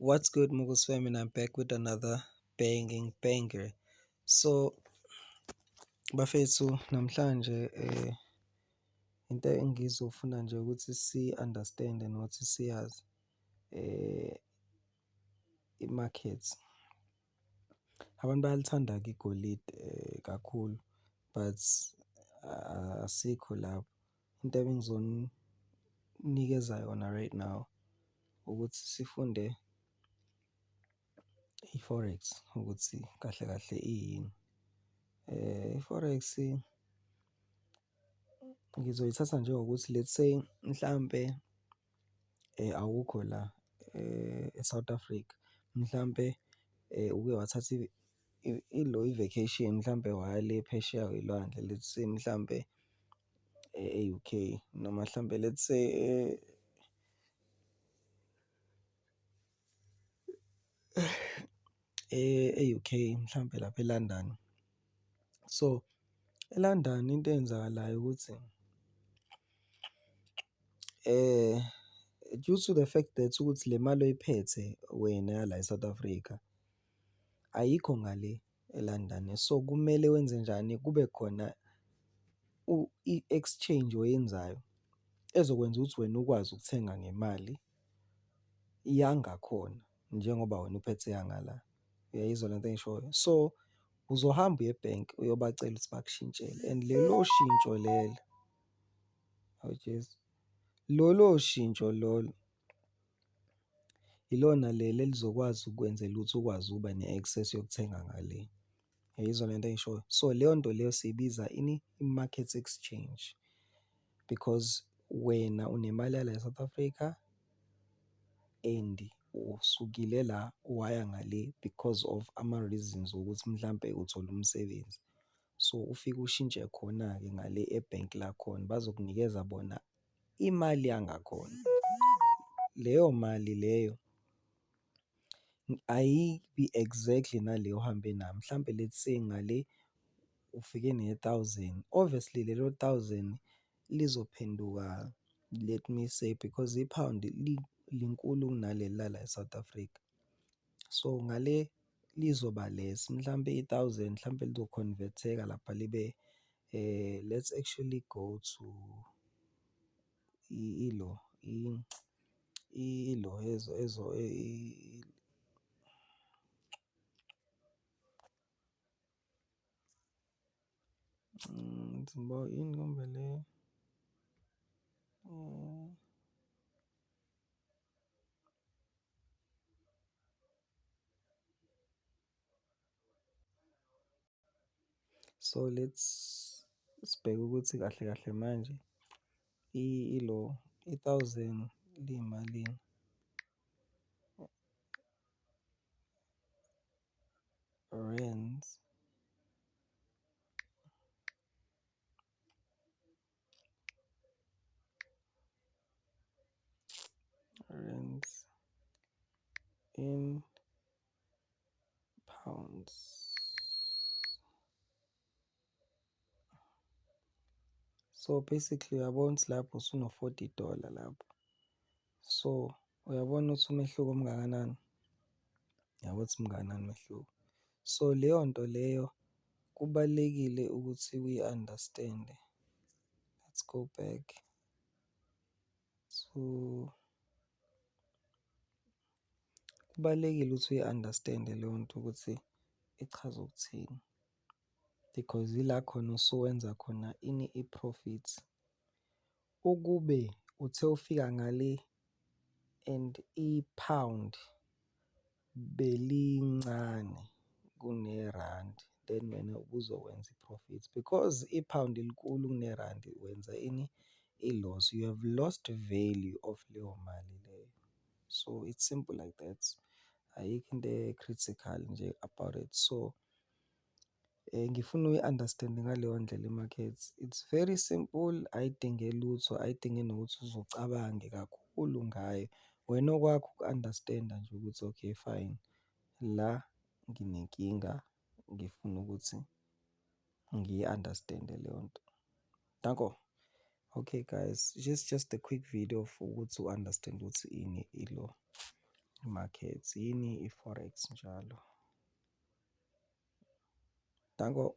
What's good, Mughals fam? And I'm back with another banging banger. So, bafethu, namhlanje into engizofuna nje ukuthi si-understand-e nokuthi siyazi i-market. Abantu bayalithanda-ke igolide kakhulu but asikho lapho. Into ebengizoninikeza yona right now ukuthi sifunde i-forex ukuthi kahle kahle iyini. I-forex ngizoyithatha njengokuthi let's say mhlampe awukho la e-South Africa, mhlampe uke wathatha ilo i-vacation mhlampe waya le phesheya kwey'lwandle, let's say mhlampe e-UK noma hlampe let's say e-UK mhlampe lapha e-London. So, e-London into eyenzakalayo ukuthi due to the fact that ukuthi le mali oyiphethe wena yala e-South Africa ayikho ngale e-London. So, kumele wenzenjani? Kube khona i-exchange oyenzayo ezokwenza ukuthi wena ukwazi ukuthenga ngemali yangakhona njengoba wena uphethe eyangala. Uyayizwa lento engiyishoyo? So, uzohamba uye ebhenki uyobacela ukuthi bakushintshele and lelo shintsho lelo, hawu Jesu, lolo shintsho lolo ilona leli elizokwazi ukwenzela ukuthi ukwazi ukuba ne-access yokuthenga ngale. Uyayizwa lento engiyishoyo? So, leyo nto leyo siyibiza ini? I-market exchange because wena unemali yala e-South Africa and usukile la waya ngale because of ama-reasons wokuthi mhlampe uthole umsebenzi. So, ufike ushintshe khona-ke ngale ebhenki lakhona, bazokunikeza bona imali yangakhona. Leyo mali leyo ayibi exactly nale ohambe nayo, mhlampe let's say ngale ufike ne-thousand, obviously lelo thousand lizophenduka, let me say because i-pound linkulu kunaleli lala e-South Africa. So, ngale lizoba less, mhlampe i-thousand mhlampe lizo-convert-eka lapha libe let's actually go to ilo ilo ezo yini kambe le? So let's sibheke ukuthi kahle kahle manje ilo i-thousand liyimalini. Rands. Rands in pounds. So basically uyabona ukuthi lapho usuno-forty dollar lapho. So uyabona ukuthi umehluko ungakanani? Uyabona ukuthi mungakanani umehluko? So leyo nto leyo kubalulekile ukuthi uyi-understand-e. Let's go back to, kubalulekile ukuthi uyi-understand-e leyo nto ukuthi ichaza ukuthini because ila khona osuwenza khona ini? I-profit. Ukube uthe ufika ngale and i-pound belincane kunerandi, then wena ubuzokwenza i-profit because i-pound likhulu kunerandi wenza ini? I-loss. You have lost value of leyo mali leyo. So, it's simple like that. Ayikho into e-critical nje about it. So, ngifuna uyi-understand-e ngaleyo ndlela i-market. It's very simple, ayidinge lutho, ayidingi nokuthi uze ucabange kakhulu ngayo. Wena okwakho uku-understand-a nje ukuthi okay fine, la nginenkinga ngifuna ukuthi ngiyi-understand-e leyo nto. Danko. Okay guys, just a quick video for ukuthi u-understand ukuthi ini ilo. Markets, yini i-forex njalo. Danko.